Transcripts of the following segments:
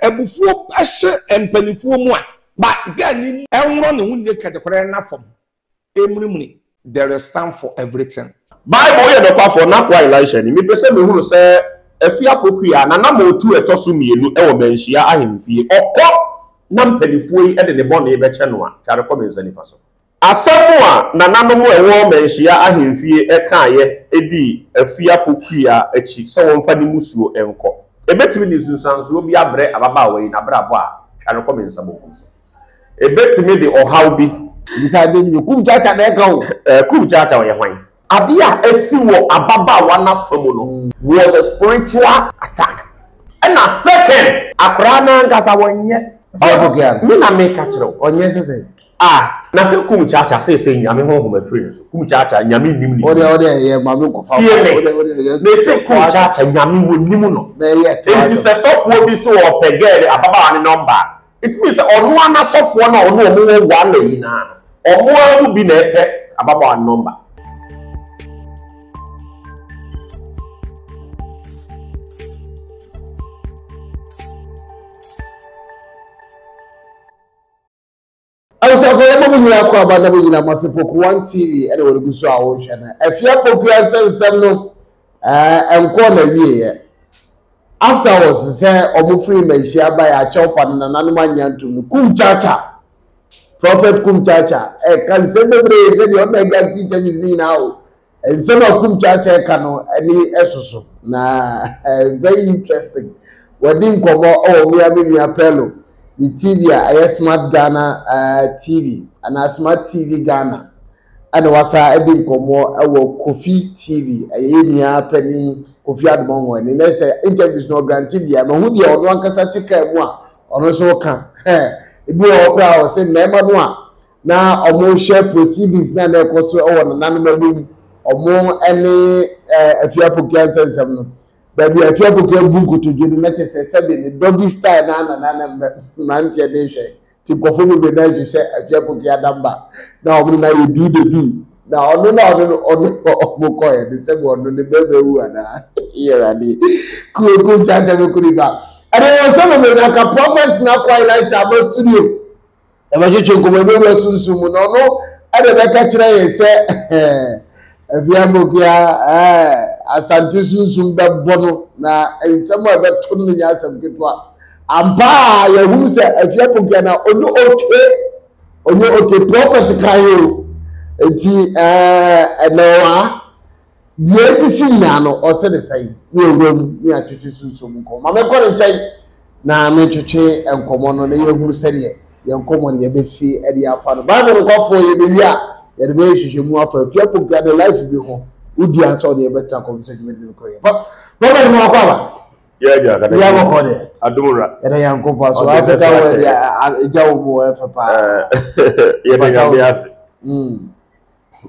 abufuo hyɛ mpanimfoɔ mu a, ba girl ni ɛnworɔ ne ho naked koraa ɛna fam ɛmunimuni. There is time for everything. Bible yɛ nokwafoɔ, N'akoa Elisha ni. Mepɛ sɛ mehunu sɛ Afie Akokua, n'anammɔntuo a ɛtɔ so mmienu wɔ Manhyia ahemfie, ɔkɔ na mpanimfoɔ yi de ne bɔne bɛkyɛ no a, tware kɔ me nsa nifa so. Asɛm a nananom a ɛwɔ Manhyia ahemfie kaeɛ dii Afie Akokua akyi sɛ wɔmfa ne mmusuo nkɔ. Ɛbɛtumi de nsunsuansoɔ bi abrɛ ababaawa yi n'abrabɔ a, tware kɔ me nsa bonkum so. Ebetumi de ɔhaw bi. Bisa ade bi, Kum Chacha na ɛka o. Eh, Kum Chacha ɔyɛ hwan? Ade a asi wɔ ababaawa no afa mu no was a spiritual attack. Ɛna second, akwadaa no ankasa wɔnyɛ. Ɔyɛ Me na meka kyerɛ wo. Ɔnyɛ sɛ sɛ. Ah, na sɛ Kum Chacha seesei Nyame honhom afiri ne so. Kum Chacha, Nyame nnim ne din. Ɔde ɔde ɛyɛ maame nkɔfa. Tie me. Mese Kum Chacha, Nyame wɔnnim no. Enti sɛ sɔfoɔ bi se ɔpɛ girl ababaawa no number a, It means sɛ ɔno ara n'asɔfoɔ no a ɔne wɔn wɔ one ayi no ara no, wɔn ara mu bi na ɛpɛ ababaawa no nɔmba. Abusuafo yɛma mo nyinaa kɔ aba na mo nyinaa mo ase Poku One TV ɛna wɔde gu so a wɔrehwɛ no. Afia Poku ansɛnsɛm no ɛɛ nkɔɔ na wieɛ. Afterwards sɛ ɔmo firi mmanhyia baeɛ akyɛw pa no nananom annye antom no Kum Chacha Prophet Kum Chacha ɛka nsɛm bebree sɛ deɛ ɔna grant interviews ne nyinaa o nsɛm a Kum Chacha ɛka no ɛne ɛsoso na very interesting wɔdi nkɔmmɔ ɛwɔ mmea me nua Pello ne TV a ɛyɛ Smart Ghana uh, TV anaa Smart TV Ghana ɛna wasa adi nkɔmmɔ wɔ Kofi TV, ɛyɛ yɛn nua panin Kofi Adomɔngo ɛne na sɛ interviews no ɔgrante bia mahu deɛ ɔno ankasa te kaa mu a ɔno nso ka ebi wɔ hɔ koraa ɔse mmarima no a na ɔmo hwɛ proceedings na na ɛkɔ so wɔ nananom anim ɔmo ɛne Afia Pokia nsɛnsɛm no baabi a Afia Pokia bu nkotodwe no na kyɛ sɛ sɛbe ne doggy style na na na mmeranteɛ de hwɛ Nti nkurɔfoɔ bebree na ɛhwehwɛ Afia Poku Adamba na wɔn na yɛ du de du na ɔno na ɔno no ɔno ɔmo kɔɛ de sɛ ɔno ne bɛrima ewu anaa yɛrade kuo kuo kyakyɛ bɛ kuri ba ɛde wɔn sɛ bebree na nka prɔfɛt na akɔ Elisha aba studio ɛbɛtwetwe nkɔmɔ ɛbɛwura sunsun mu na ɔno ɛde bɛka kyerɛ yɛn sɛ Afia Pokuya ɛɛ Asante sunsum bɛbɔ no na nsɛm a ɛbɛto no nyɛ asɛm ketewa. Ampa a yɛhunu sɛ Afia Pokuya na ɔnyɛ oke ɔnyɛ oke prophet kan o nti ɛɛ ɛnɛ ɔha deɛ esisi nyinaa no ɔsɛ ne sɛn ne ewura mu ne atwetwe sunsum nkɔmɔ ma mekɔ ne nkyɛn na metwetwe nkɔmɔ no na yɛhunu sɛdeɛ yɛn nkɔmmɔ no yɛbɛsi de afa no. Bible nokwafoɔ yɛbɛwie a yɛde bɛyɛ nhwehwɛmu afa afie apokua ne life bi ho. Wodi ansa ɔde yɛbɛtena kɔm sɛ dwumadi no kɔ yɛ. Robert mu akɔ aba. Yɛ bɔkɔ deɛ. Adomura. Yɛda Nyankopɔn so. Africa wɔ deɛ ɛgya wɔ mu ɛfɛ paa. Yɛda Nyame ase.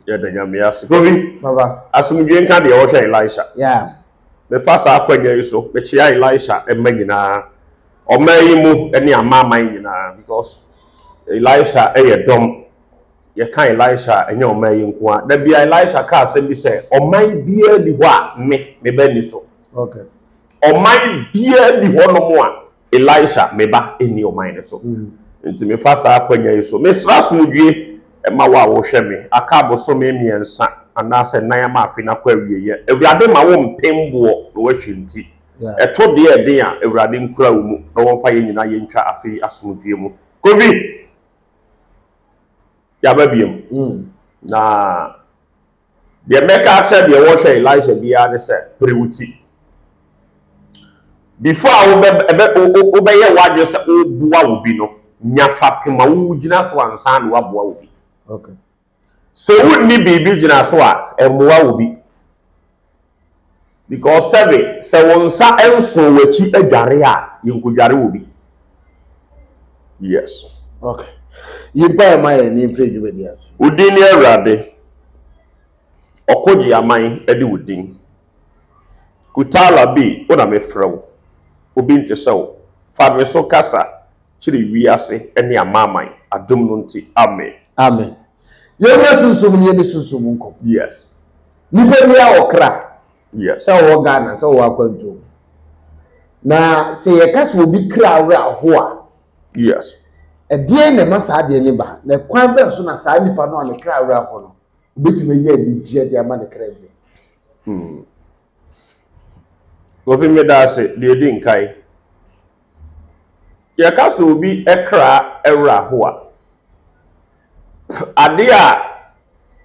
Yɛda Nyame ase. Kofi, Papa. Asomdwie nka deɛ ɔhwɛ Elisha. Yeah. Mefa saa akwanya yi so, mekyea Elisha mma nyinaa. Ɔman yi mu ne amanaman nyinaa because Elisha yɛ dɔm. Yɛka Elisha a, ɛnyɛ ɔman yi nko ara. Da bia Elisha ka asɛm bi sɛ, ɔman biara ni hɔ a me, me ba nni so. Okay. Ɔman biara ni hɔnom a Elisha, me ba, nni ɔman no so. Nti mefa saa akwanya yi so mesrɛ asomdwie ma wo a wohwɛ me. Aka abosome mmiɛnsa anaasɛ nnan ama afe no akɔ awieɛ. Awurade ma wo mpem boɔ na woahwɛ nti. Ɛto deɛ ɛden a, Awurade nkura wo mu na wɔmfa yɛn nyinaa yɛntwa afe yi asomdwie mu. Kofi! Yɛaba biom. Na Deɛ mɛka akyerɛ deɛ wɔhwɛ Elisha biara ne sɛ, pere wo ti. Before a wobɛ ɛbɛ wobɛyɛ w'adwene sɛ woboa wo bi no, nya fapem a wogyina so ansa na woaboa wo bi. Okay. Sɛ wonni biribi gyina so a, ɛmmoa wo bi. Because sɛbe sɛ wo nsa nso w'akyi adware a, yɛnkɔdware wo bi. Yes. Okay. Yi mpaeɛ ma yɛn ne mfiri dwumadi ase. Wo din ne Awurade. Ɔko gye aman de wo din. Kutala bi, wo na mefrɛ wo. Obi nte sɛ wo. Fa me so kasa kyerɛ wiase ne amanaman. Adom no nti, amen. Amen. Yɛwura sunsum ne yɛne sunsum nkɔm. Yes. Nipa biara wɔ kra. Yes. Sɛ ɔwɔ Ghana, sɛ ɔwɔ akwantuo mu. Na sɛ yɛka sɛ obi kra werɛ aho a, Yes. ɛdeɛn na ɛma saa adeɛ no ba? Na kwan bɛn so na saa nipa no a ne kra werɛ aho no, obetumi anya anigyeɛ de ama ne kra bio? Kofi meda ase deɛ ɛdi nkan. Yɛka sɛ obi kra werɛ aho a, adeɛ a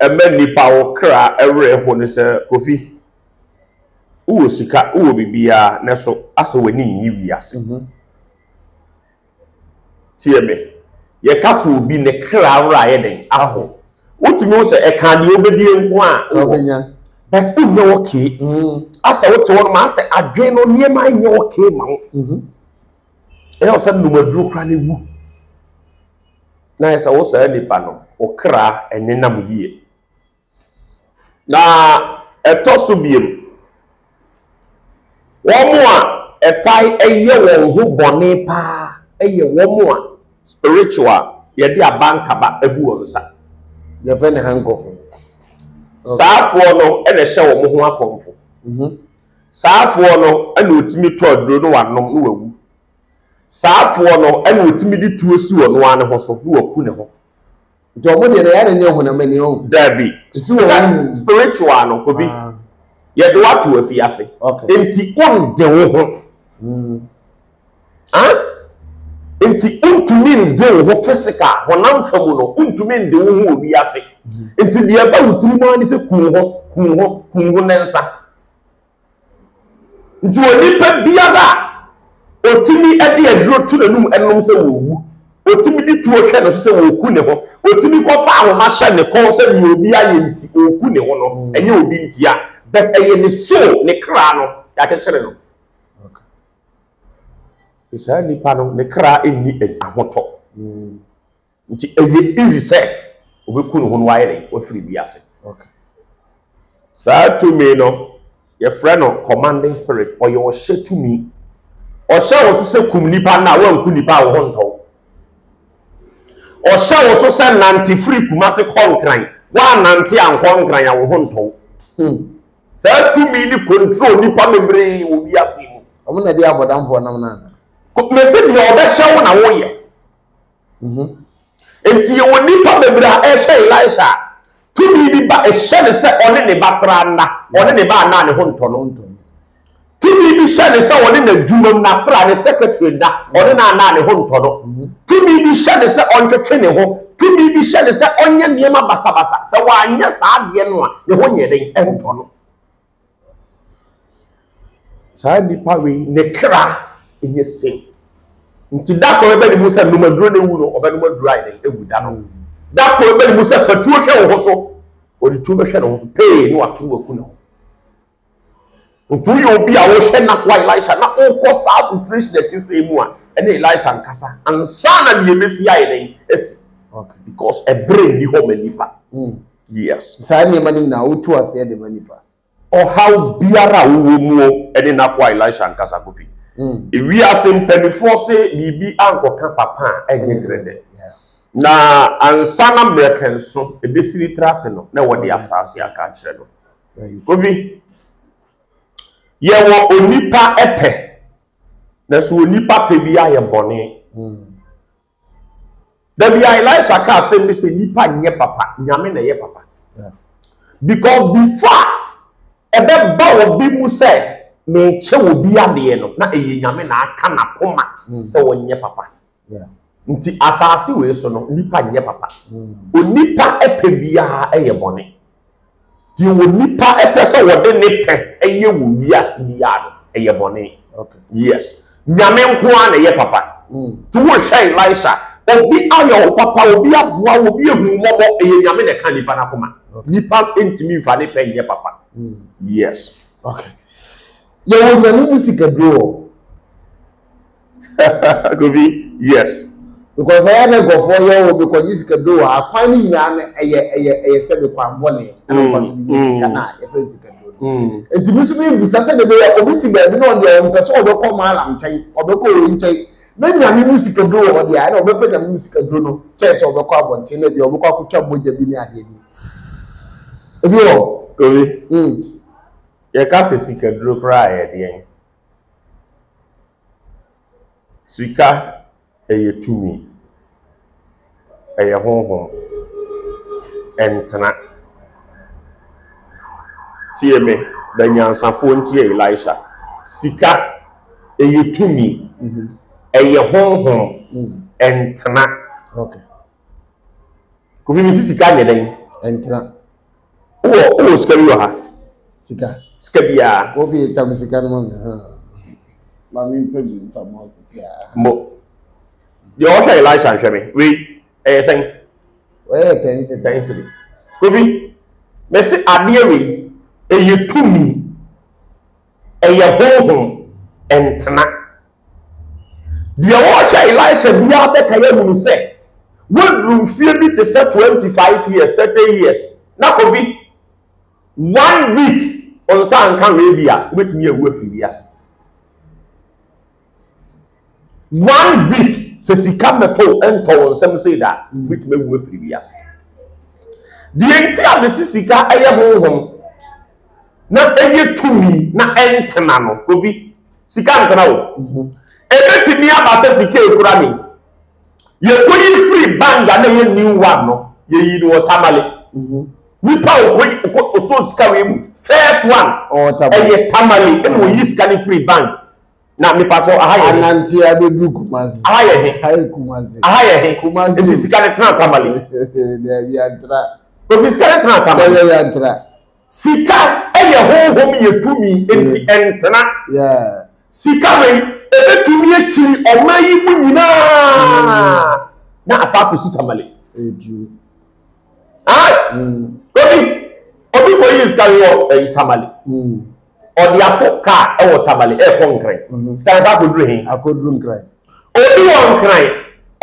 ɛma nipa wo kra werɛ ho ne sɛ Kofi, wowɔ sika, wowɔ biribiara, na so asɛ w'ani nnye wiase. Tie me. Yɛka sɛ obi ne kra werɛ ayɛ dɛn? Aho. Wotumi hu sɛ ɛka deɛ wobɛdie nko a wowɔ. But wonyɛ okay. Asɛ wote hɔ nom asɛ adwene no nneɛma nyɛ okay ma wo. Ɛyɛ wo sɛ nom aduro koraa na wu. Na ayɛ sɛ wo saa nipa no, wo kra ɛnenam yie. Na ɛtɔ so biom, wɔn a ɛtae yɛ wɔn ho bɔne paa yɛ wɔn a spiritual yɛde abankaba agu wɔn nsa. Yɛfrɛ no handcuff no. Saafoɔ no na ɛhyɛ wɔn ho akɔmfo. Saafoɔ no na wɔtumi tɔ aduro na wɔanom na wɔawu. Saafoɔ no na wɔtumi de tuo si wɔn ara ne ho so na wɔaku ne ho. Nti ɔmo deɛ no ɛyɛ na nyɛ honam ani ɔn. Dabi. Esi wɔ Sɛ honhom mu. spiritual no Kofi, Ah. yɛde wo ato afiase. Okay. Nti wonde wo ho. Ah? Nti wontumi nde wo ho physical, honam fa mu no, wontumi nde wo ho wɔ wiase. Nti deɛ ɛba wo tirim ara ne sɛ ku wo ho, ku wo ho, ku wo ho nnansa. Nti onipa biara a ɔtumi de aduro to n'anum nom sɛ ɔrewu, ɔtumi de tuo hwɛ ne so sɛ ɔreku ne ho, ɔtumi kɔfa ahoma hyɛ ne kɔn sɛ deɛ obi ayɛ nti ɔreku ne ho no, ɛnyɛ obi ntia, but ɛyɛ ne soul, ne kra no, yɛakyekyere no. Nti saa nipa no, ne kra nni ahotɔ. Nti ɛyɛ easy sɛ ɔbɛku ne ho na wayɛ dɛn? Wafiri wiase. Saa tumi no, yɛfrɛ no commanding spirit. Ɔyɛ ɔhyɛ tumi. Ɔhyɛ wo so sɛ kum nipa no a, woanku nipa a wo ho ntɔ wo. Ɔhyɛ wo so sɛ nante firi Kumase kɔ Nkran, woannante ankɔ Nkran a wo ho ntɔ wo. Saa tumi no control nipa bebree wɔ wiase yi mu. Wɔn na ɛde abɔdamfoɔ nam no anaa? Mese deɛ ɔbɛhyɛ wo na woyɛ. Enti yɛwɔ nnipa bebree a ɛrehwɛ Elisha a, tumi bi ba ɛhyɛ no sɛ ɔne ne ba koraa nna, ɔne ne ba anna a ne ho ntɔ no. Tumi bi hyɛ no sɛ ɔne n'adwuma mu n'akora, ne secretary nna, ɔne no anna a ne ho ntɔ no. Tumi bi hyɛ no sɛ ɔntwetwe ne ho. Tumi bi hyɛ no sɛ ɔnyɛ nneɛma basabasa. Sɛ wanyɛ saa adeɛ no a, ne ho nyɛ den, ɛntɔ no. Saa nipa wei ne kra nyɛ sei. Nti da koro ɛbɛ ne mu sɛ nom aduro na ewu no, ɔbɛnom aduro ayɛ dɛn ewu da no. Da koro ɛbɛ ne mu sɛ fa tuo hwɛ wo ho so, ɔde tuo bɛhwɛ ne ho so pee ne wato waku ne ho. Nti woyɛ obi a wohwɛ n'akoa Elisha na wokɔ saa situation ɛte sɛ mu a, ɛne Elisha nkasa ansa na deɛ ɛbɛsi ayɛ dɛn asi. Because ɛberɛ nni hɔ ma nipa. Yes. Saa nneɛma no nyinaa wotu aseɛ de ma nipa. Ɔhaw biara a wowɔ mu o, ɛne n'akoa Elisha nkasa Kofi. Ewiase mpanimfoɔ se biribi ankɔka papa a ɛnyɛ grɛdɛ. Na ansa na mmerɛkɛnso ɛbɛsi ne tiri ase no, na wɔde asaase aka akyerɛ no. Kofi, yɛwɔ onipa pɛ, nanso onipa pɛ bi ayɛ bɔne. Da bi a Elisha ka asɛm bi sɛ nipa nyɛ papa, Nyame na ɛyɛ papa. Because before ɛbɛba obi mu sɛ mekyɛ obi adeɛ no, na ɛyɛ Nyame na aka n'akoma sɛ ɔnyɛ papa. Nti asase wei so no, nipa nyɛ papa. Onipa pɛ biara yɛ bɔne. Deɛ onipa pɛ sɛ ɔde ne pɛ yɛ wɔ wiase biara no, ɛyɛ bɔne. Yes. Nyame nko ara na ɛyɛ papa. Nti wohwɛ Elisha, obi ayɛ wo papa, obi aboa wo, obi ahu wo mmɔbɔ, ɛyɛ Nyame na ɛka nipa no akoma. Nipa ntumi mfa ne pɛ nyɛ papa. Yes. Okay. Yɛwɔ Nyame mu sikaduro wɔ. Kofi, yes. Because ɛyɛ na nkurɔfoɔ yɛ wɔ mekɔgye sikaduro wɔ ha kwan no nyinaa no ɛyɛ ɛyɛ ɛyɛ sɛ mekwan bɔne ɛna ɔfa so bi sika no a yɛfrɛ no sikaduro no. Nti mi nso mi bisa sɛ de bɛyɛ obi te baabi na ɔno deɛ ɔmpɛ sɛ ɔbɛkɔ maalam nkyɛn ɔbɛkɔ wei nkyɛn na nyame mu sikaduro wɔ hɔ deɛ ɛna ɔbɛpɛ nyame mu sikaduro no kyɛn sɛ ɔbɛkɔ abɔnten na bi ɔbɛkɔ akɔtwa mogya bi ne adeɛ bi. Ebi wɔ hɔ. Kofi, yɛka sɛ sikaduro koraa a ɛyɛ deɛn? Sika ɛyɛ tumi, ɛyɛ honhom, ɛntena. Tie me, bɛnyansafoɔ ntie Elisha. Sika ɛyɛ tumi, ɛyɛ honhom, ɛntena. Okay. Kofi mi si sika nyɛ dɛn? Ɛntena. Wowɔ wowɔ sika bi wɔ ha? Sika. Sika biara. Kofi tam sika no ma mi. Ma mi mpɛ bi nfa mu sisi a. Mo. Deɛ ɔhwɛ Elisha nhwɛ me. Wei ɛyɛ sɛn? Wɔyɛ 10 cedi. 10 cedi. Kofi, mesi adeɛ wei ɛyɛ tumi. Ɛyɛ honhom, ɛntena. Deɛ ɔrehwɛ Elisha biara bɛkae ahunu sɛ waduru mfeɛ bi te sɛ 25 years, 30 years, na Kofi, one week nsa anka wei bi a, wobɛtumi awu afiri wiase. One week sɛ sika mmɛtɔ ntɔ wo nsam sei da a, wobɛtumi awu afiri wiase. Deɛ nti a mesi sika ɛyɛ honhom na ɛyɛ tumi na ɛntena no, Kofi, sika ntena o. Ɛbɛtumi aba sɛ sika ekura me. Yɛkɔyi firi bank a na ɛyɛ new one no, yɛyi no wɔ Tamale. Nipa a ɔkɔ ɔkɔ ɔsɔ sika wei mu first one ɛyɛ Tamale ɛna ɔyi sika no firi bank. Na mepatɔ aha yɛ he? Anante abɛduru Kumasi. Aha yɛ he? Aha yɛ Kumasi. Aha yɛ he? Kumasi. Nti sika no tena Tamale. Daabi antra. Obi sika no tena Tamale. Daabi antra. Sika yɛ honhom yɛ tumi nti ɛntena. Yeah. Sika wei ebetumi akyiri ɔman yi mu nyinaa na asa akɔsi Tamale. Edu. Ah? Obi obi kɔ yi sika wɔ ɛyi Tamale. Ɔde afo kaa ɛwɔ Tamale ɛkɔ Nkran. Mhm. Sika no akɔduru he? Akɔduru Nkran. Obi wɔ Nkran,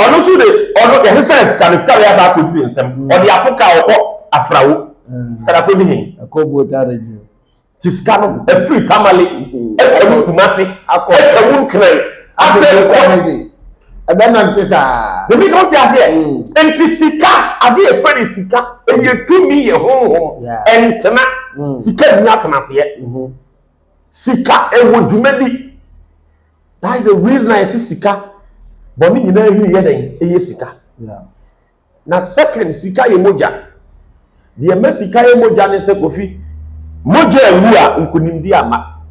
ɔno nso de ɔno yɛsesɛ sika no sika no yɛ asa akɔduru nsɛm. Mm. Ɔde afo kaa ɔkɔ Afrawo. Mm. Sika no akɔdu he? Akɔ Volta region. Ti sika no ɛfiri Tamale atwa mu Kumasi atwa mu Nkran asɛ kɔ. Ɛbɛnante saa. Ebi ka wote aseɛ. Mm. Nti sika, ade a yɛfrɛ no sika, ɛyɛ tumi, yɛ honhom, ɛntena. Mm. Sika nni atenaseɛ. Mm-hmm. Sika ɛwɔ dwumadi. That is the reason a yɛsi sika bɔne nyinaa hini yɛ dɛn ɛyɛ sika. Yeah. Na second, sika yɛ mogya. Deɛ ɛma sika yɛ mogya ne sɛ Kofi, mogya awu a nkonimdi amma.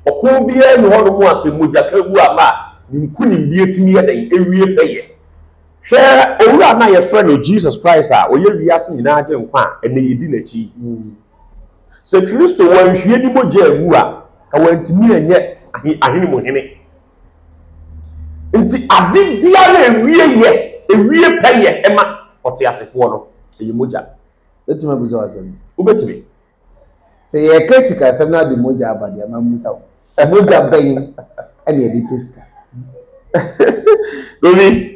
Ɔko biara nni hɔnom a sɛ mogya ka wu amma a, ne nkonimdie tumi yɛ dɛn? Ɛwie pɛyɛ. Hwɛ owura no a yɛfrɛ no Jesus Christ a ɔyɛ wiase nyinaa Agyenkwa a ɛnnɛ yɛdi n'akyi yi. Sɛ Kristo wanhwie ne mogya angu a, ka wantumi anyɛ ahene mu hene. Nti ade biara a ewie yɛ, ewie pɛ yɛ ɛma ɔteasefoɔ no, ɛyɛ mogya. Mɛtumi abisa wo asɛm bi? Wobɛtumi. Sɛ yɛreka sikasɛm na ade mogya aba deɛ, ma mmisa wo. Mogya bɛn ɛna yɛde pɛ sika? Obi,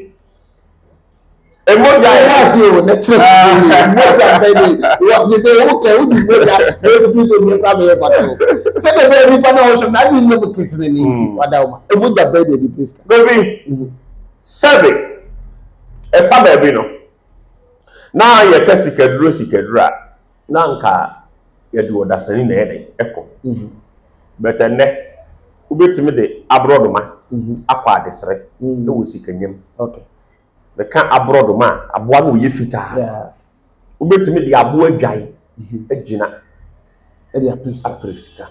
Mogya yɛ ase o ne kyerɛ mogya bɛ ne wɔsi de wo kɛ wo di mogya yesu kristo bi ɛkɔ abɛyɛ fata o sɛ de bɛ nipa na ɔhwɛ na adi ne mu kesene ne nti wada wo ma mogya bɛ ne di pesika. Gobi sɛbi ɛfa baabi no na yɛka sikaduro sikaduro a na nka yɛde ɔdasani na ɛyɛ dɛn ɛkɔ but ɛnnɛ wobɛtumi de aborɔdoma akɔ adesrɛ ɛwɔ sikanyam. Okay. Meka aborɔdoma a, aboa no ɔyɛ fitaa. Wobɛtumi de aboa dwan mhm. agyina ɛde apere sika.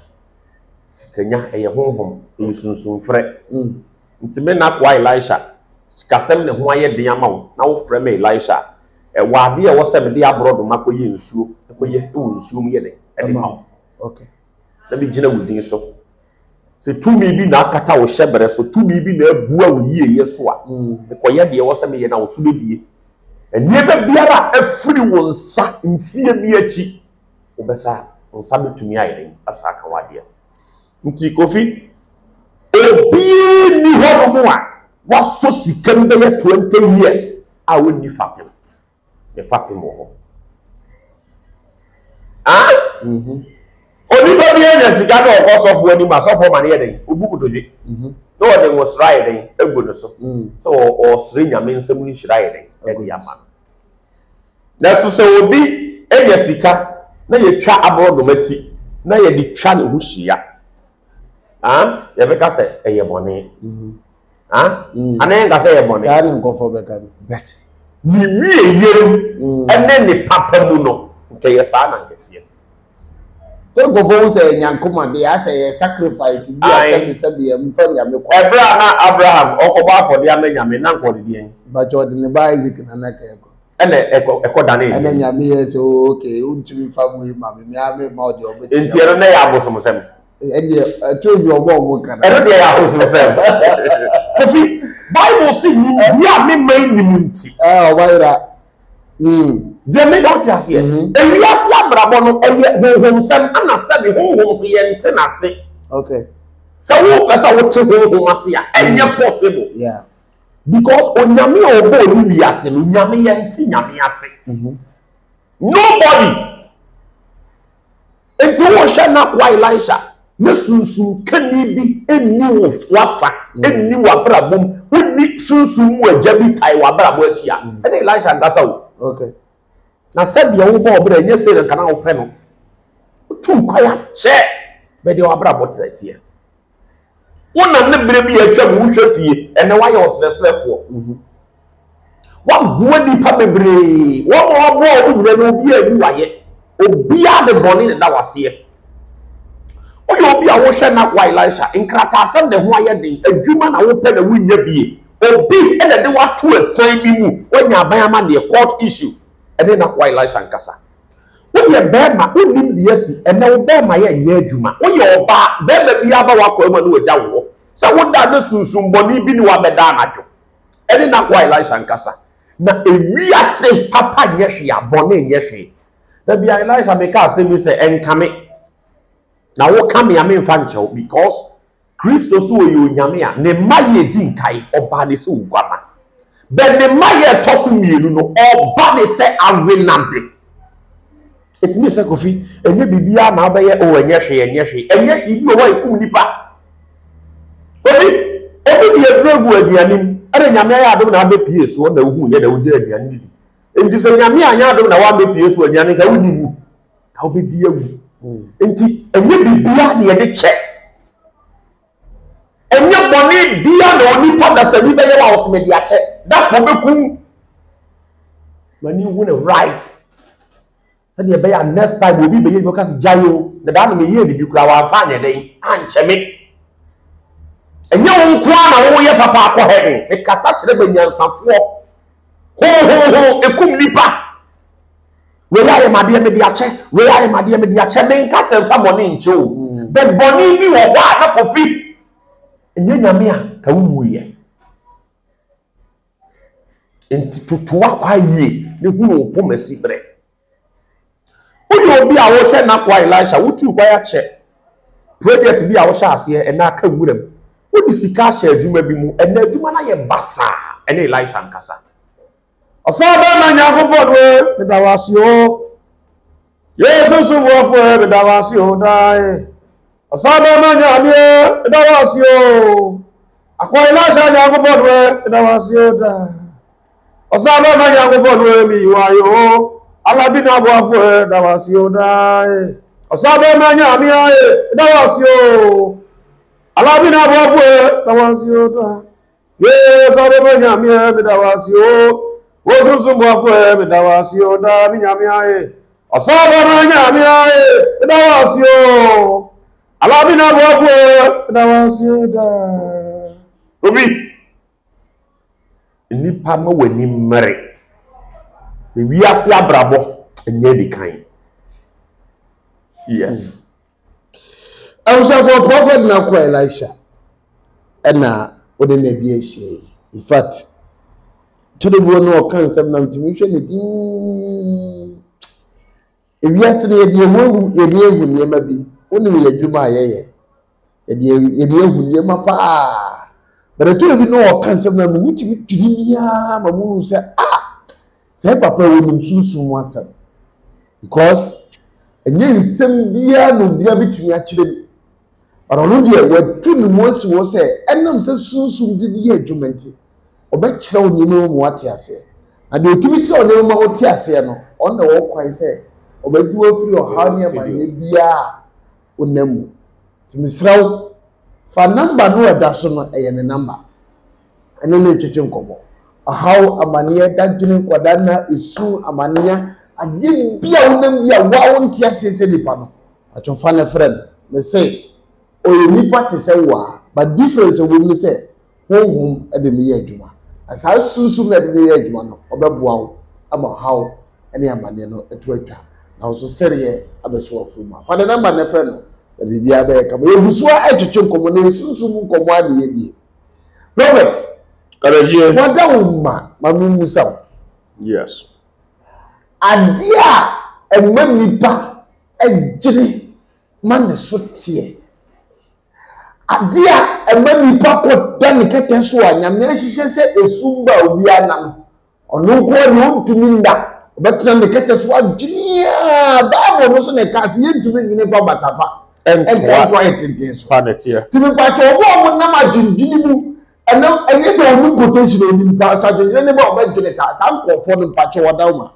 Sikanya ɛyɛ honhom, ɛyɛ sunsumfrɛ. Mm. Nti me nakoa Elisha, sikasɛm ne ho ayɛ den ama wo na wofrɛ me Elisha a, ɛwɔ adeɛ a ɛwɔ sɛ mede aborɔdoma kɔyɛ nsuo, kɔyɛ wɔ nsuo mu yɛ dɛn ɛde ma wo. Na megyina wo din so. Sɛ tumi bi na akata wo hyɛberɛ so, tumi bi na abua wo yieyɛ so a, mekɔyɛ deɛ ɛwɔ sɛ meyɛ na wo so bɛbue. Nneɛma biara a afiri wo nsa mfeɛ bi akyi, wobɛsa, wo nsa bɛtumi ayɛ dɛn asa aka w'adeɛ. Nti Kofi, obiara nni hɔnom a wasɔ sika mu bɛyɛ 20 years a ɔnni fapem. Ne fapem wɔ hɔ. Ah? Mm-hmm. Onipa bi anya sika na ɔkɔ sɔfo anim a sɔfo ma no yɛ dɛn? Obu kotodwe. Mm-hmm. Na ɔde nwosra ayɛ dɛn? Agu ne so. Mm. Sɛ ɔsrɛ Nyame nsɛm nhyira ayɛ dɛn? Ɛde ama no. Nanso sɛ obi anya sika na yɛtwa aborɔdoma ti na yɛde twa ne ho hyia, ah, yɛbɛka sɛ ɛyɛ bɔne. Mm-hmm. Ah? Ana yɛnka sɛ yɛ bɔne? Saa ne nkɔfoɔ bɛka no. But ne wieyɛ mu ɛne ne papa mu no, nkɛyɛ saa na nkɛteɛ. Sɛ nkɔfoɔ hu sɛ yɛ nyankoma deɛ asɛ yɛ sacrifice bi a sɛbi sɛbi yɛ mfa nyame kɔ. Ɛberɛ a na Abraham ɔkɔbɔ afɔdeɛ ama nyame na nka ɔde deɛn? Mpakyɛ ɔde ne ba Isaac na na kɛkɔ. Ɛna ɛkɔ ɛkɔ dane deɛn? Ɛna nyame yɛ sɛ oh, okay wontumi fa wei ma me me ara me ma ɔdeɛ ɔbɛtumi. Nti ɛno na yɛ abosomsɛm. Ɛdeɛ ɛto bi ɔbɔ ɔmo ka na. Ɛno deɛ yɛ abosomsɛm. Kofi, Bible se nimdeɛ a me man nim nti. Ɛɛ ɔba yera. Mm. Deɛ meka wote aseɛ. Mm-hmm. Ewiase abrabɔ no ɛyɛ honhomsɛm ana sɛbi honhom so yɛnte n'ase. Okay. Sɛ wopɛ sɛ wote honhom ase a ɛnyɛ mm. possible. Yeah. Because onyame a ɔbɔɔ ne wiase no nyame yɛnte nyame ase. Mm-hmm. Nobody. Enti wohwɛ n'akoa Elisha, na sunsum kani bi nni wo w'afa, nni w'abrabɔ mu, wonni sunsum mu agya bi tae w'abrabɔ akyi a, ɛne Elisha nkasa o. Okay. Na sɛdeɛ wobɔ ɔbrɛ ɛnyɛ sei na nka na wopɛ no. Wotu kwae akyɛ bɛdeɛ w'abrabɔ trɛteɛ. Wonam ne berɛ bi a atwam wohwɛ fie, ɛnɛ woayɛ ɔsrɛsrɛfoɔ. Mhm. Waboa nnipa bebree, wɔn a waboa wɔn nyinaa no obiara ani wayɛ. Obiara de bɔne na ɛda waseɛ. Woyɛ obi a wohwɛ n'akoa Elisha, nkrataasɛm na ɛho ayɛ den, adwuma na wopɛ na wonnya bie. Obi na ɛde wato asiane bi mu, woanya aban amanneɛ, court issue, ɛne n'akoa Elisha nkasa. Woyɛ bɛrima, wonnim deɛ asi, ɛnɛ wo bɛrima yɛ nyɛ adwuma. Woyɛ ɔbaa, bɛrima biara ba w'akoa mu a ne wagya wo hɔ. Sɛ woda ne sunsum bɔne bi ne wabɛda anadwo. Ɛne n'akoa Elisha nkasa. Na ewiase papa nyɛ hwee a, bɔne nyɛ hwee. Da bi a Elisha meka asɛm bi sɛ, ɛnka me. Na woka me a memfa nkyɛ wo because Kristo so ɔyɛ Onyame a ne mma yɛ di nkae, ɔbaa ne sɛ oguama. Bɛ ne mma yɛ ɛtɔ so mmienu no, ɔba ne sɛ awenade. Ɛtumi sɛ Kofi, ɛnyɛ biribiara na wobɛyɛ, o ɛnyɛ hwee, ɛnyɛ hwee, ɛnyɛ hwee bi wɔ hɔ a ɛkum nipa. Obi, obi de aduro gu aduane mu, ɛna Nyame ayɛ adom na abɛpie soɔ na wohu yɛ na wogya aduane no di. Nti sɛ Nyame anyɛ adom na woambɛpie so aduane nka wonni mu, ka wobɛdi awu. Nti ɛnyɛ biribiara na yɛde kyɛ. Ɛnyɛ bɔne bia na onipa dasani bɛyɛ wa ɔsɛ mede akyɛ. Da ko bɛkum. M'ani hu ne right. Sɛdeɛ ɛbɛyɛ a next time obi bɛyɛ bi ɔka sɛ gyae o, na daa no meyɛɛ biribi koraa wamfa anyɛ dɛn ankyɛ me. Ɛnyɛ wo nko ara na woyɛ papa akɔ heaven. Mekasa kyerɛ banyansafoɔ. Hohoho, ɛkum nipa. Wei ayɛ m'adeɛ mede akyɛ, wei ayɛ m'adeɛ mede akyɛ. Menka sɛ mfa bɔne nkyɛ o. But bɔne bi wɔ hɔ a na Kofi ɛnyɛ nyame a ka wowuiɛ. Nti toto w'akwa yie ne hunu wo poma si berɛ. Woyɛ obi a wohwɛ n'akoa Elisha, wotuu kwan akyɛ project bi a wohyɛ aseɛ ɛnɛ aka nwura mu. Wode sika ahyɛ adwuma bi mu, ɛnɛ adwuma no ayɛ basaa, ɛne Elisha nkasa. Ɔsɛ bɛma Nyankopɔn we, meda wo ase o. Yesu somboafo e, meda wo ase o daa e. Ɔsɛ bɛma Nyame e, meda wo ase o. Akwa Elisha Nyankopɔn we, meda wo ase o daa. Ɔsɛ bɛma Nyankopɔn we, mi wa yo. Alabi na boafo e, meda wo ase o daa e. Ɔsɛ bɛma Nyame e, meda wo ase o. Alabi na boafo e, meda wo ase o daa. Yee sɛ wobɛma Nyame ɛ meda wo ase o Wo sunsum boafo ɛ meda wo ase o daa me Nyame ae Ɔsɛ wobɛma Nyame ae meda wo ase o Alabina boafo ɛ meda wo ase o daa. Obi nnipa ma w'ani mmere na wiase abrabɔ nyɛ adi kan. Yes. Abusuafoɔ Prophet Nakwa Elisha ɛna wode na adi ahyia yi. In fact, tɔde bi wɔ no ɔka nsɛm na ntumi hwɛ ne din. Ewiase no yɛde yɛn ho ahu yɛde ahu nneɛma bi. Wonim yɛn adwuma a yɛyɛ. Yɛde yɛde ahu nneɛma paa. But ɛtɔ bi no ɔka nsɛm na mo tumi twiri miaa ma mo hu sɛ ah sɛ papa wɔ nim sunsum mu asɛm. Because ɛnyɛ nsɛm biara na obiara bɛtumi akyerɛ mu. But ɔno deɛ watu ne ho asi hɔ sɛ ɛnam sɛ sunsum de yɛ adwuma nti, ɔbɛkyerɛ wo nneɛma mu ma woate aseɛ. Na deɛ ɔtumi kyerɛ wo nneɛma ma wote aseɛ no, ɔno na ɔwɔ kwan sɛ ɔbɛgye wo afiri ɔhaw ne amanneɛ biara a wonam mu. Nti mesrɛ wo, fa number no a ɛda so no, ɛyɛ ne number. Ɛne no retwetwe nkɔmmɔ. Ɔhaw, amaneɛ, dadwene, nkwadaa nna, esu, amaneɛ, adeɛ bi a wonam bi a wo a wonte aseɛ sɛ nipa no, patwɔ fa no frɛ no. Mese, ɔyɛ nipa te sɛ wo a, but difference a ɛwɔ mu ne sɛ, honhom de no yɛ adwuma. Na saa sunsum no a ɛde no yɛ adwuma no, ɔbɛboa wo ama ɔhaw ne amaneɛ no to atwa. Na wo nso sereɛ abɛhyɛ w'afuru mu. Fa ne number no frɛ no, na biribiara bɛyɛ kama. Yɛgu so ara retwetwe nkɔmmɔ, na sunsum mu nkɔmmɔ ara na yɛdie. Robert, Karajie. Wada wo ma ma memmisa wo. Yes. Adeɛ a ɛma nipa gyene ma ne so teɛ. Adeɛ a ɛma nipa kɔ da ne kɛtɛ so a Nyame ahyehyɛ sɛ esum ba obiara nna no, Ɔno nko ara deɛ ɔntumi nna. Ɔbɛtena ne kɛtɛ so adwene a Bible no so na ɛka sɛ yɛntumi nnwene mfa basafa ntoa yɛ tenten so. Fa ne teɛ. Nti mepakyɛ wɔn a wɔnam adwendwene mu ɛnam ɛnyɛ sɛ wɔn quotation onim pa so adwendwene ne ba wɔbɛdwene saa saa nkurɔfoɔ no mpakyɛ wɔda wɔn a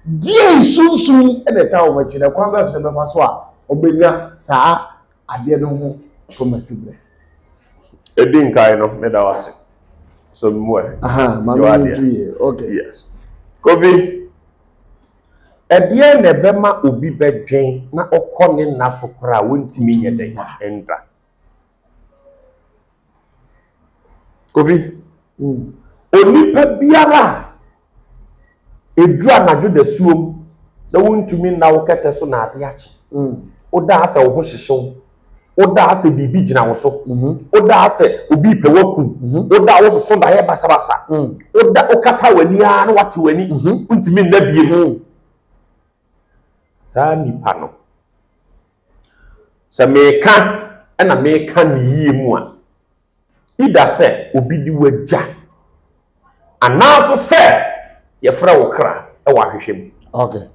deɛ sunsum na ɛta wɔn akyi na kwan bɛn so na ɛbɛfa so a wɔbɛnya saa adeɛ no ho fam asi berɛ. Edi nkan no, meda wo ase. So mmuɛ. Aha, ma me ntu yie. Okay. Yes. Kofi, ɛdeɛn na ɛbɛma obi bɛdwen na ɔkɔ ne nna so koraa a wɔntumi nyɛ dɛn nda? Kofi, onipa biara a ɛduru anadwo dasuom na wontumi nna wo kɛtɛ so na ade akye. Woda a sɛ wo ho hyehye wo. Woda a sɛ biribi gyina wo so. Woda a sɛ obi repɛ w'akum. Woda a wososo daeɛ basabasa. Woda wokata w'ani ara na wate w'ani. Wontumi nna biem. Saa nipa no, sɛ meka na meka ne yie mu a, Either sɛ obi di w'agya anaa nso sɛ yɛfrɛ wo kra wɔ ahwehwɛ mu. Okay.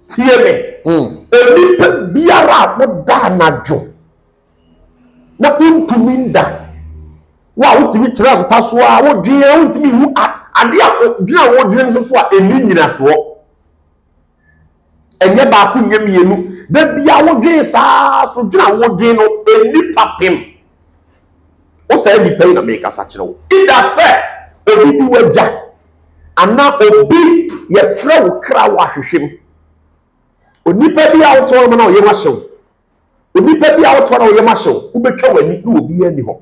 Tie me. Onipa biara a woda anadwo na wontumi nda, wo a wotumi tena mpa so a wodwen a wontumi nhu adeɛ a dwen a wodwen nso so a ɛnni nyinasoɔ. Ɛnyɛ baako nyɛ mmienu. Da bia wodwen saa so dwen a wodwen no ɛnni fapem. Wo saa nipa yi na mekasa kyerɛ wo. Either sɛ obi di w'agya anaa obi yɛfrɛ wo kra wɔ ahwehwɛ mu. Onipa bi a wote hɔ nom na ɔyam ahyew. Onipa bi a wote hɔ na ɔyam ahyew, wobɛtwa w'ani na obiara nni hɔ.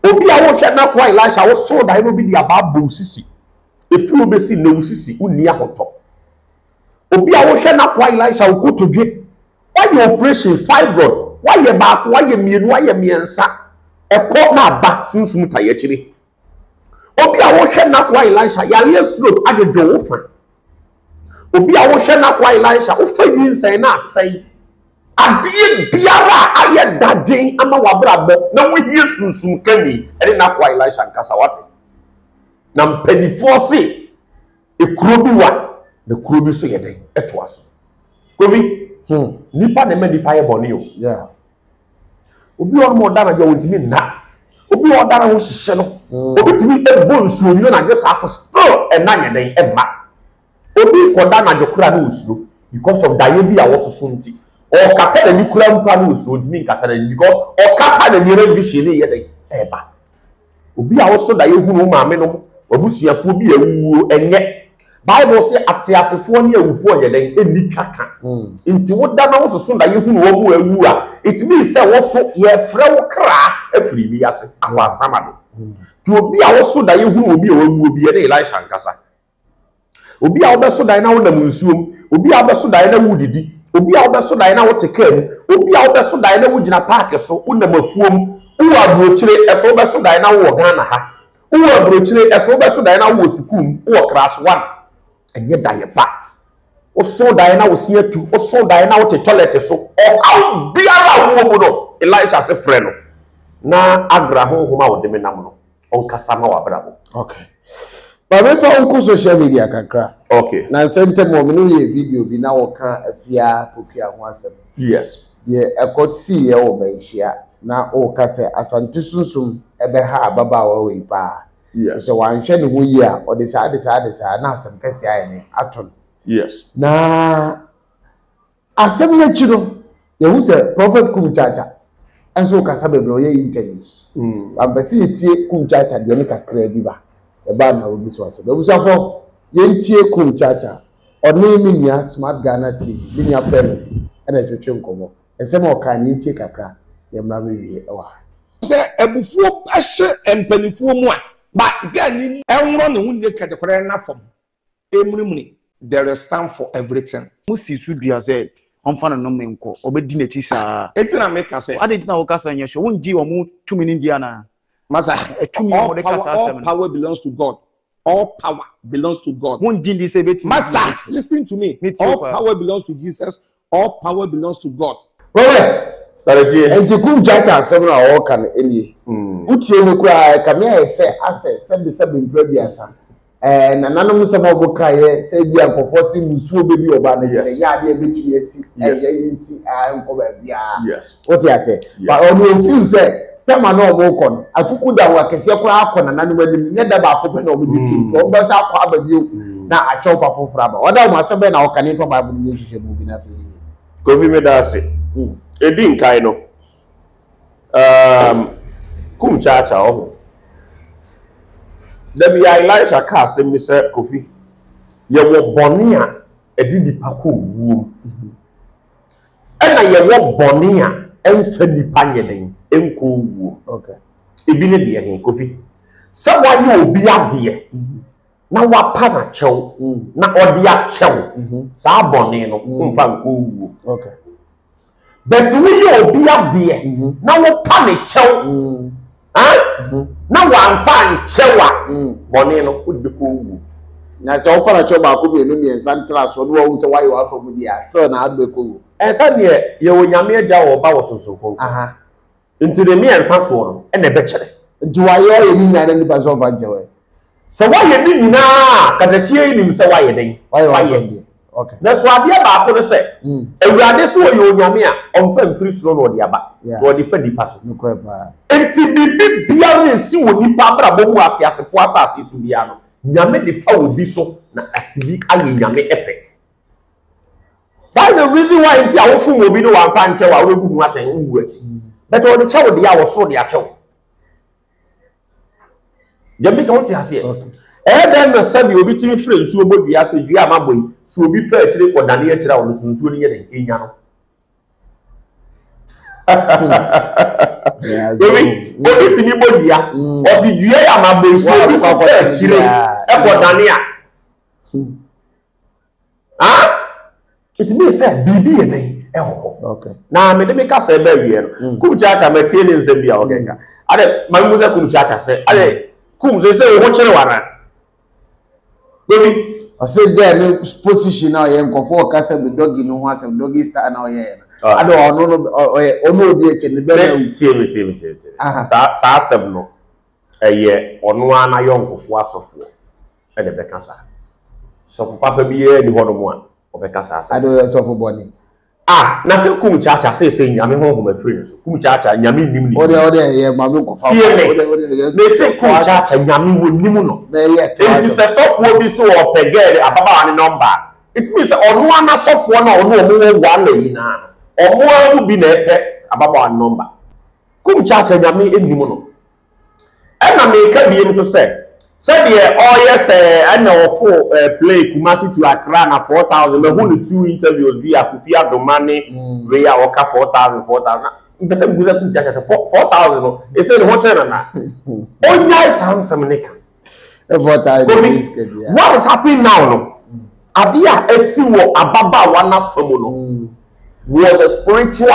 Obi a wohwɛ n'akoa Elisha, wosoo dae na obi de abaa bɔ wo sisi. Ɛfiri wo bɛsi nnɛ wo sisi, wonni ahotɔ. Obi a wohwɛ n'akoa Elisha, wo kotodwe, woayɛ operation fibroid, woayɛ baako, woayɛ mmienu, woayɛ mmiɛnsa, ɛkɔ na aba, sunsum tae akyire. Obi a wohwɛ n'akoa Elisha, yareɛ stroke adwodwo wo fa. Obi a wohwɛ n'akoa Elisha, wofa nyinsɛn na asɛe. Adeɛ biara a ayɛ dadwen ama w'abrabɔ na wohia sunsum kani ɛne n'akoa Elisha nkasa wate. Na mpanimfoɔ se ekuro bi wa na kuro bi so yɛ dɛn ɛtoa so. Kofi, nipa na ɛma nipa yɛ bɔne o. Yeah. Obi wɔ hɔ ɔda anadwo a ɔntumi nna. Obi wɔ ɔda na ho hyehyɛ no. Obi tumi bɔ nsuo nwunu anadwo saa so still ɛna nyɛ dɛn ɛmma. Obi kɔda anadwo koraa na ɔsuro because of daeɛ bi a wɔsoso nti. Ɔkata n'ani koraa mpo a na ɔsuro ntumi nkata n'ani because ɔkata n'ani na vision no yɛ dɛn ɛba. Obi a woso daeɛ hunu wo maame nom, w'abusuafoɔ bi a awuwuo, ɛnyɛ. Bible se ateasefoɔ ne awufoɔ nyɛ dɛn? Ɛnni twaka. Nti woda na wososo daeɛ hunu wɔn a awu a, it means sɛ wo so yɛrefrɛ wo kra afiri wiase akɔ asamado. Nti obi a woso daeɛ hunu obi a wawuo bi, ɛne Elisha nkasa. Obi a wobɛso dae na wonam nsuo mu, obi a wobɛso dae na woredidi, obi a wobɛso dae na wote kaa mu, obi a wobɛso dae na wogyina paake so, wonam afuom, wowɔ aburokyire, ɛso wobɛso dae na wowɔ Ghana ha, wowɔ aburokyire, ɛso wobɛso dae na wowɔ sukuu mu, wowɔ class one. Ɛnyɛ daeɛ pa. Woso dae na wo se atu, woso dae na wote toilet so, ɔhaw biara a wowɔ mu no, Elisha se frɛ no na agra honhom a ɔde me nam no. ɔnkasa ma w'abrabɔ. Okay. Ma me fa wo nkɔ social media kakra. Okay. Na nsɛ ntɛm wɔ me ne woyɛ video bi na wɔka Afia Pokuaa ho asɛm. Yes. Deɛ ɛkɔ siiɛ wɔ Manhyia na woka sɛ Asante sunsum ɛbɛha ababaawa wei paa. Yes. Sɛ wanhwɛ ne ho yie a ɔde saa de saa de saa na asɛm kɛseɛ ayɛ ne ato no. Yes. Na Asɛm no akyi no, yɛhu sɛ Prɔfɛt Kum Chacha nso kasa bebree ɔyɛ interviews. Ampɛ sɛ yɛtie Kumchacha deɛ ne kakraa bi ba. Ɛbaa na obi so asɛm. Abusuafo, yɛntie Kumchacha. Ɔne me nua Smart Ghana TV, me nua Pɛlo ɛna ɛtwetwe nkɔmmɔ. Nsɛm a ɔkaa no yɛntie kakra, yɛmmra mmɛwie wɔ ha. Sɛ abufuo hyɛ mpanimfoɔ mu a, ba girl ni ɛnworɔ ne ho naked koraa na fam ɛmunimuni there is time for everything. Mo si so dua sɛ ɔmfa no nnome nkɔ, ɔbɛdi n'akyi saa. Enti na meka sɛ. Adɛn nti na woka sɛ nyɛ sure? Wongye wɔn tumi no ndi anaa? Masa, Tumi a wɔde ka saa all asɛm no. power belongs to God. All power belongs to God. Wongye ndi sɛ ebetumi. Masa, listen to me. Me tie All paa. power belongs to Jesus. All power belongs to God. Robert, Tarɛgyeɛ. nti kum kyakya asɛm no a ɔreka no nie. Wotie no koraa ɛkame ayɛ sɛ asɛ sɛbesɛbe mprɛ aduasa. Ɛɛ nananom nsɛm a wɔkaeɛ sɛ ebi a nkurɔfoɔ se musuo bɛdi ɔbaa no akyi no ɛnyɛ adeɛ a ɛbɛtumi asi ɛyɛ yɛnsi a ɛnkɔ baabiara. Wote aseɛ? But ɔno ɔfeel sɛ tama na wɔrekɔ no akuku da ho akɛseɛ koraa akɔ nananom anim nyɛ da baako pɛ na wɔde tu nti wɔn bɛsa akɔ aba bio na akyɛw pa foforɔ aba. Ɔda wɔn asɛm bɛn na ɔka ne mfa Bible no nyɛ nhwehwɛmu bi na afei. Kofi meda ase. Edi nkan no, um, kum kyaakyaa ɔho. Da bi a Elisha ka asɛm bi sɛ, Kofi, yɛwɔ bɔne a ɛde nipa kɔ owuo mu. Ɛna yɛwɔ bɔne a ɛmfa nipa nyɛ den nkɔ owuo mu. Okay. Ebi ne deɛ he, Kofi? Sɛ woayɛ obi adeɛ na wapa no akyɛw na ɔde akyɛw, saa bɔne no, womfa nkɔ owuo. Okay. But woyɛ obi adeɛ na wopa ne kyɛw na wamfa ankyɛw a, bɔne no wode bɛkɔ owuo. Na sɛ wopa no kyɛw baako mmienu mmiɛnsa ntra so na wahu sɛ woayɛ w'afa mu deɛ a, still na ade bɛkɔ owuo. Ɛsɛ deɛ yɛwɔ Nyame Agya wɔ Ɔba wɔ Sunsum Kronkron. Nti ne mmiɛnsa soɔ no na ɛbɛkyerɛ. Nti wayɛ ɔyɛ ne nyinaa na nipa sɛ ɔmfa nkyɛ wɛ. Sɛ wayɛ ne nyinaa a, katakyie yi nim sɛ wayɛ dɛn? Wayɛ w'asɛm deɛ. Okay. Nanso adeɛ baako ne sɛ, Awurade sɛ ɔyɛ Onyame a, ɔmfa mfiri soro na ɔde aba, na ɔde fa nipa so. Nokorɛ paa. Nti biribi biara nsi wɔ nipa abrabɔ mu wɔ ateasefoɔ asase so biara no, Nyame de fa obi so na atumi ayɛ Nyame pɛ. That is the reason why nti a wofom obi no wamfa ankyɛ wo a wobɛbu ho atɛn wowu akyi. But ɔde kyɛ wo deɛ a wɔsoro de akyɛ wo. Deɛ meka wote aseɛ. Ɛyɛ dɛn na sɛdeɛ obi tumi frɛ nsuo bɔ dua sɛ dua a mabɔ yi, sɛ obi fa akyire kɔdane akyire a ɔno so nsuo no nyɛ dɛn ɛnya no. Obi obi tumi bɔ dua, ɔsi dua yi a mabɔ yi sɛ obi so fa akyire ɛkɔdane a. Ah! It means sɛ biribi yɛ dɛn ɛwɔ hɔ. Na mede me kasa ɛbɛ awie no, mm. Kum Kyaakya matie ne nsɛm bi a ɔkeka. Mm. Ade ma mu sɛ Kum Kyaakya sɛ, ade Kum sɛ sɛ wo ho kyerɛ wana. Gobi. Ɔsɛ dɛ ne position na ɔyɛ nkɔfo ɔka sɛ me doggy no ho asɛm doggy star na ɔyɛ no. Ah. Ade ɔno no ɔyɛ ɔno odi akyɛ ne bɛrɛ wu. Tie me tie me tie me tie. Saa saa asɛm no ɛyɛ ɔno ara n'ayɔnkofoɔ asɔfoɔ na ɛbɛka saa. Sɔfo papa biara nni hɔnom a ɔbɛka saa asɛm. Ade ɔyɛ sɔfo bɔne. Ah, na sɛ kum kyaakyaa seesei Nyame honhom afiri ne so. Kum kyaakyaa, Nyame nnim ne Wode wode ɛyɛ maame nkɔfa. Tie me. Mese kum kyaakyaa, Nyame wɔnnim no. Enti sɛ sɔfoɔ bi se ɔpɛ girl ababaawa ne nɔmba a, it means sɛ ɔno ara n'asɔfoɔ no a ɔne wɔn wɔ one ayi no ara no, wɔn ara mu bi na ɛpɛ ababaawa ne nɔmba. Kum kyaakyaa, Nyame nnim no. Ɛna meka biem nso sɛ, sɛdeɛ ɔyɛ sɛ ɛna ɔfo eh, play Kumasi to Accra na 4000, mahu no two interviews bi a Kofi Adoma ne mm. wei a ɔka 4000 4000 na mpɛ sɛ mbu sɛ kum kyakya sɛ 4000 no ɛsɛ ne ho kyerɛ nana ɔnyae saa nsɛm ne ka Kofi, what is happening now no adeɛ a asi wɔ ababaawa no afa mu no mm. was a spiritual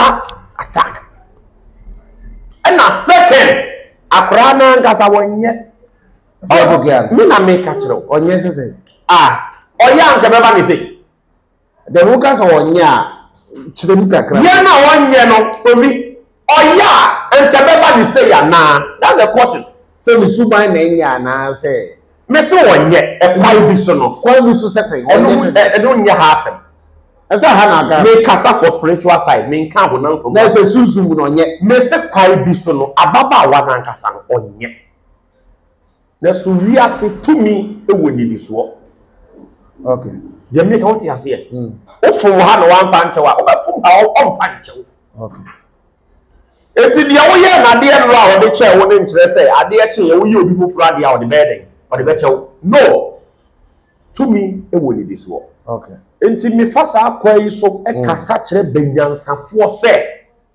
attack ɛna second akwaraa no ankasa wɔnyɛ me na meka kyerɛ wo ɔnyɛ sɛ sɛ ah ɔyɛ anka bɛba ne sei Dɛ wo ka sɛ ɔnyɛ a, kyerɛ mu kakra. Yɛ na ɔnyɛ no, obi ɔyɛ a nka ɛbɛba ne sei anaa? That's the question. Sɛ ne suban na ɛnyɛ anaa sɛ. Me se ɔnyɛ, ɛkwan bi so no. Kwan bi so sɛ sɛn? Ɔnyɛ sɛ sɛn? Ɛno nyɛ ha asɛm. Ɛsɛ ha na aka. Me kasa for spiritual side, me nka honam fam. Na ɛsɛ sunsum mu na ɔnyɛ. Me se kwan bi so no, ababaawa no ankasa no, ɔnyɛ. Nanso wiase tumi wɔ nnidisoɔ. Okay. Deɛ meka wote aseɛ. Mm. Wofom ha na wamfa nkyɛw a, wobɛfom ha ɔmfa nkyɛw. Okay. Enti deɛ woyɛɛ no adeɛ nnora a ɔde kyɛɛ wo no nkyerɛ sɛ adeɛ kyeeɛ woyɛ obi foforɔ adeɛ a ɔde bɛyɛ dɛn? Ɔde bɛkyɛ wo. No! Tumi wɔ nnidisoɔ. Okay. Enti mefa saa kwan yi so kasa kyerɛ banyansafoɔ sɛ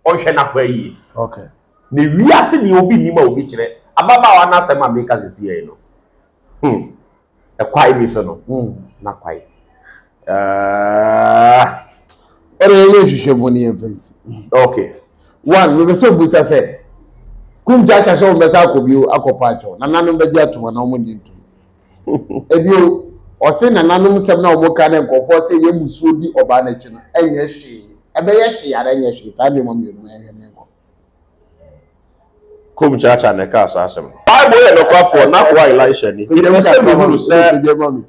ɔnhwɛ n'akwan yie. Okay. Na wiase deɛ obi nnim a obi kyerɛ. Ababaawa no asɛm a meka sisi yɛn no, ɛkwae bi so no, na kwae. Ɔde yɛnyɛ nhwehwɛmu ne yɛmfa nsi. Okay. One, mepɛ sɛ obusa sɛ, kum kyaakya sɛ wɔn bɛsa akɔ bio akɔpa akyɛw, nananom bɛgye atom anaa wɔn nnye ntom. Ebio, ɔse nananom nsɛm na wɔn ka ne nkurɔfoɔ sɛ yɛ musuo di ɔbaa n'akyi no, ɛnyɛ hwee. Ɛbɛyɛ hwee anaa ɛnyɛ hwee, saa nneɛma mmienu no yɛnhwɛ ne nkɔ. Kum kyaakya na ɛkaa saa asɛm no. Bible yɛ nokwafoɔ, n'akoa Elisha ni. Mepɛ sɛ mehunu sɛ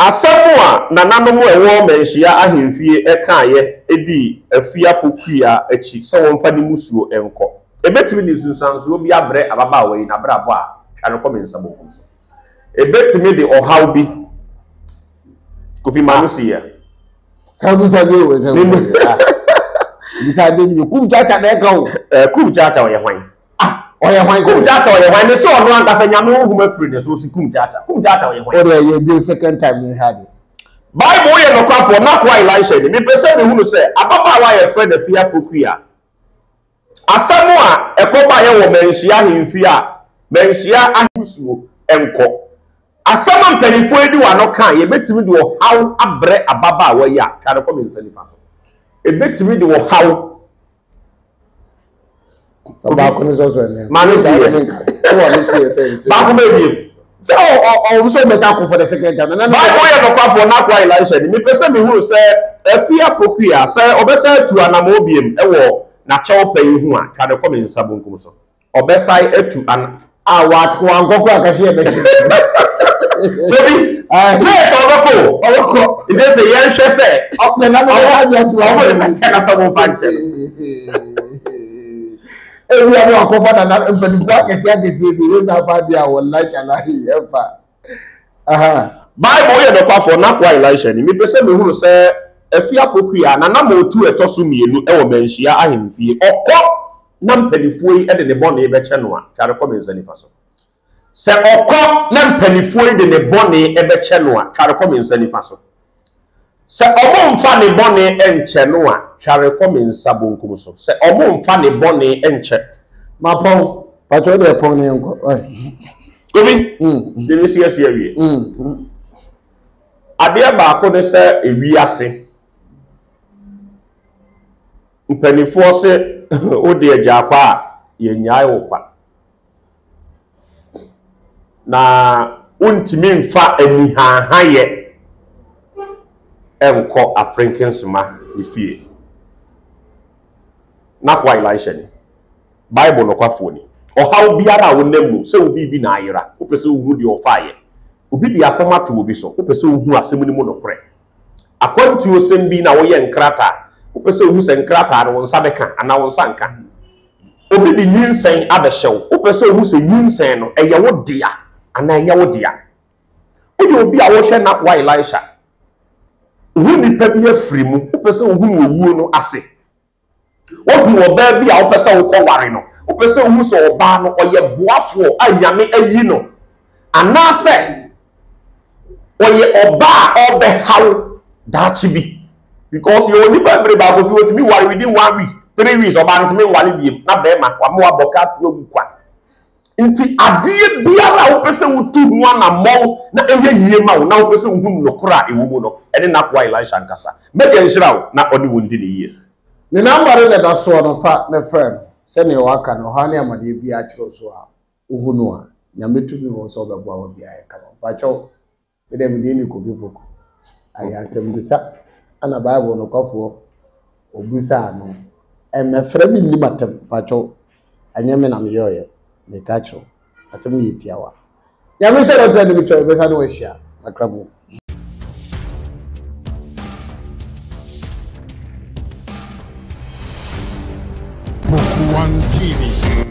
Asɛm a nananom a ɛwɔ Manhyia ahemfie kaeɛ dii Afia Pokuaa akyi sɛ wɔmfa ne mmusuo nkɔ. Ɛbɛtumi de nsunsuansoɔ bi abrɛ ababaawa yi n'abrabɔ a, twa no kɔ me nsa bonkum so. Ɛbɛtumi de ɔhaw bi. Kofi ma no si yɛ. Saa bisa bi o, sɛ bisa de bi kum kyakya na ɛka o. Kum kyakya ɔyɛ hwan? Ah, ɔyɛ hwan sɛ? Kum kyakya ɔyɛ hwan? Ne sɛ ɔno ankasa nyame honhom afiri ne so si kum kyakya. Kum kyakya ɔyɛ hwan? Ɔde ɛyɛ bio second time ne ha de. Bible yɛ nokwafoɔ, n'akoa Elisha ni. Mepɛ sɛ mehunu sɛ ababaawa a yɛfrɛ no Afia Pokuya, asɛm a ɛkɔbaeɛ wɔ Manhyia ahemfie a Manhyia ahensuo nkɔ. Asɛm a mpanimfoɔ yi de wɔn ano ka a, yɛbɛtumi de ɔhaw abrɛ ababaawa yi a, twa no kɔ me nsa nifa so. Ɛbɛtumi de ɔhaw Baako no sɔsɔ ɛnɛ. Maa no si yɛ. Baako bɛ biem. Sɛ ɔ ɔ ɔ sɛ ɔbɛsa akɔ for the second time. Bible yɛ nokwafoɔ n'akoa Elisha ni. Mepɛ sɛ mehunu sɛ Afia Pokuya sɛ ɔbɛsan atu anamɔn biem wɔ n'akyɛwpa yi ho a, twa no kɔ me nsa bonkum so. Ɔbɛsan atu an. A wankɔ koraa ka hwɛ yɛbɛhwɛ. Baby, na yɛ sɛ ɔbɛkɔ o. Ɔbɛkɔ. Nti sɛ yɛnhwɛ sɛ ɔmo de bɛkyɛ na sɛ ɔmo mfa nkyɛ no. Ebi a mo akɔfa nana mpanimfoɔ akɛseɛ akɛseɛ bi yɛ sɛ afa deɛ a wɔn like alahi ɛfa. Bible yɛ nokwafoɔ n'akoa Elisha ni. Mepɛ sɛ mehunu sɛ Afia Pokuya nana ma otu ɛtɔ so mmienu wɔ Manhyia ahemfie. Ɔkɔ na mpanimfoɔ yi de ne bɔne bɛkyɛ no a, tware kɔ me nsa nifa so. Sɛ ɔkɔ na mpanimfoɔ yi de ne bɔne bɛkyɛ no a, tware kɔ me nsa nifa so. Sɛ ɔmo mfa ne bɔne nkyɛ no a, tware kɔ me nsa bonkum so. Sɛ ɔmo mfa ne bɔne nkyɛ. Mapɔn, patro deɛ pɔn ne nkɔ. Obi, de ne si asi awie. Adeɛ baako ne sɛ ewiase mpanimfoɔ se wode agya kwa a yɛnnyae wo kwa. Na wontumi mfa anihaahayɛ nkɔ aperenkensema ne fie. N'akoa Elisha ni. Bible nokwafoɔ ni. Ɔhaw biara a wonam mu, sɛ wo biribi na ayera, wopɛ sɛ wohu deɛ ɔfaeɛ. Obi de asɛm ato obi so, wopɛ sɛ wohu asɛm no mu nokorɛ. Akwantuo sɛm bi na woyɛ nkrataa, wopɛ sɛ wohu sɛ nkrataa no wo nsa bɛka anaa wo nsa nka. Obi de nyinsɛn abɛhyɛ wo, wopɛ sɛ wohu sɛ nyinsɛn no ɛyɛ wo dea anaa ɛnyɛ wo dea. Woyɛ obi a wohwɛ n'akoa Elisha, wohu nipa bi afiri mu, wopɛ sɛ wohu no owuo no ase. Wohu ɔbaa bi a wopɛ sɛ wokɔware no, wopɛ sɛ wohu sɛ ɔbaa no ɔyɛ boafoɔ a Nyame ayi no, anaasɛ ɔyɛ ɔbaa a ɔbɛhaw daakye bi. Because yɛwɔ nipa bebree baako fi wɔtumi ware within 1 week, 3 weeks, ɔbaa no sɛ menware biem, na bɛrima wama wabɔ ka ato agu kwa. Nti adeɛ biara a wopɛ sɛ wotu ho anammɔn na ɛyɛ yie ma wo na wopɛ sɛ wohu nokorɛ a ɛwɔ mu no, ɛne n'akoa Elisha nkasa. Mɛgya nhyira wo na ɔne wo ndi ne yie. Ne namba no na ɛda soɔ no fa na frɛ no sɛdeɛ waka no ɔhaw ne amadeɛ biara kyerɛ wo so a wohu no a Nyame tumi wɔ hɔ sɛ ɔbɛboa wo biara ayɛ kama. Mpakyɛw me deɛ me din ne Kofi Poku. Ayɛ asɛmbisa ana Bible nokwafoɔ obisaa no. Ɛmmɛfrɛ me nni m'atɛm mpakyɛw ɛnyɛ me na meyɔɔyɛ meka kyerɛ wo asɛm no yɛ tiawa. Nyame nhyɛ dɔ kyerɛ ne metwa yɛbɛsa ne wahyia makra mu. Poku One TV.